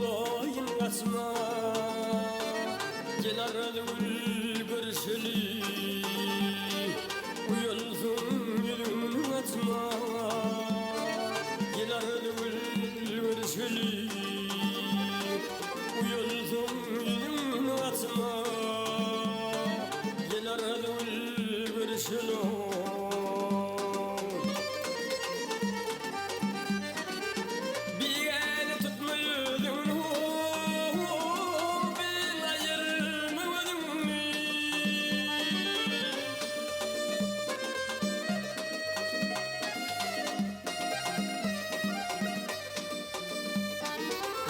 bolaýyn gaçma. Gel Arzygül görüşeli. Uýalsaň ýüzüňi açma. Gel Arzygül görüşeli. Uýalsaň ýüzüňi açma. Gel Arzygül görüşeli. Bigäne tutma ýüzüňi, Bil aýyrma gözüňi.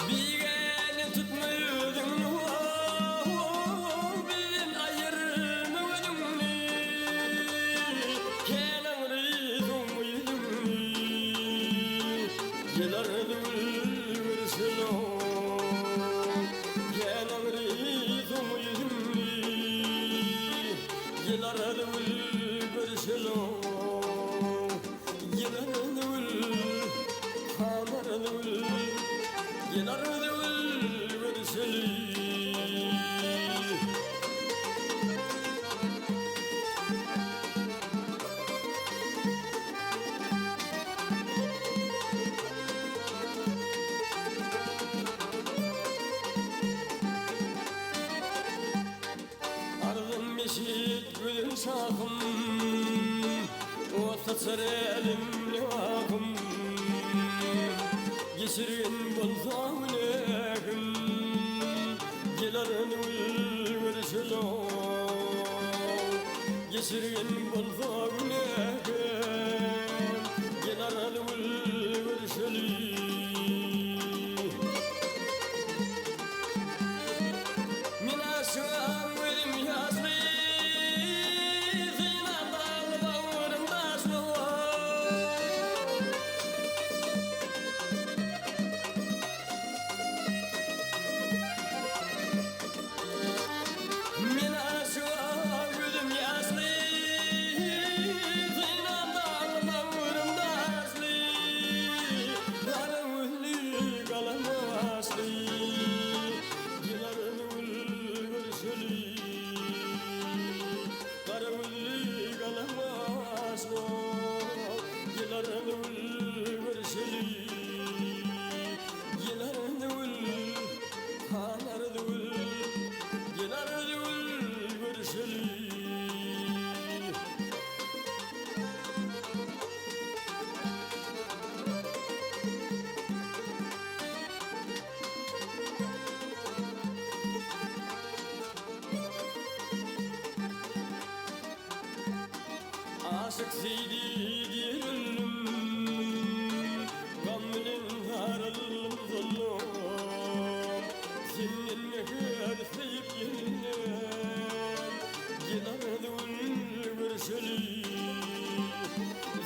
Bigäne tutma ýüzüňi, Bil aýyrma gözüňi. Kän aňry sowma ýüzüňi. Gel Arzygül görüşeli, Kän aňry sowma ýüzüňi. Gel Arzygül görüşeli, Gel Arzygül, han Arzygül, Gel Arzygül görüşeli. Arzym eşit gözel şahym, Ot saçar älemli ahym. Geçirgin bolsa günähim, Gel Arzygül görüşeli. Geçirgin bolsa günähim, Gel Arzygül görüşeli. Men aşygam gözüm ýaşly, Synam dagly bawrym daşly. Men aşygam gözüm ýaşly, Synam dagly bawrym daşly. Gara gözli galam gaşly. Gel Arzygül görüşeli. Gara gözli galam gaşly. Gel Arzygül görüşeli. Gel Arzygül, han Arzygül. Gel Arzygül görüşeli. Aşyk Seýdi diýen öldüm, Gam bilen saryldym zullum. Senden mähir söýüp geldim, Gel Arzygül görüşeli.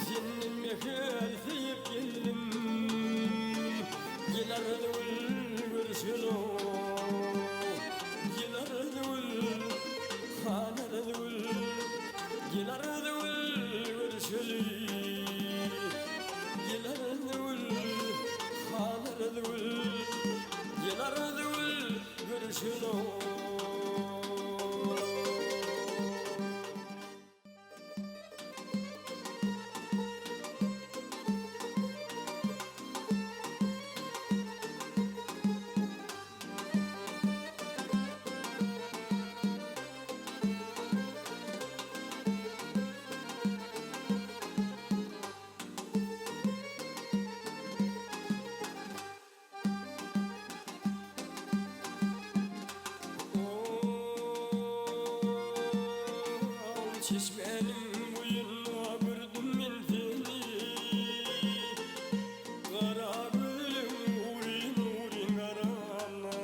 Senden mähir söýüp geldim, Gel Arzygül görüşeli. Gel Arzygül, han Arzygül, Gel Arzygül görüşeli. Gel Arzygül, han Arzygül, Gel Arzygül görüşeli. Ol çeşmäniň boýunda gördüm men seni. Gara gülüň ury-nury garana.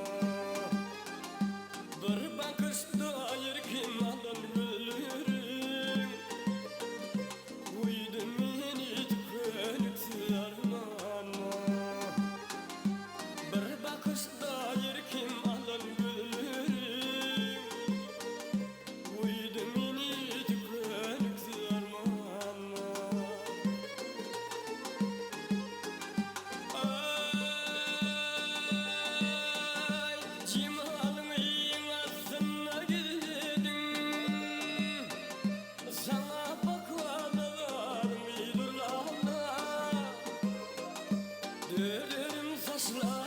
Bir bakyşda erkin alan gözleriň. Goýdy meni tükeniksiz armana. Bir bakyşda erkim alan gözleriň. Goýdy meni tükeniksiz. Taşla.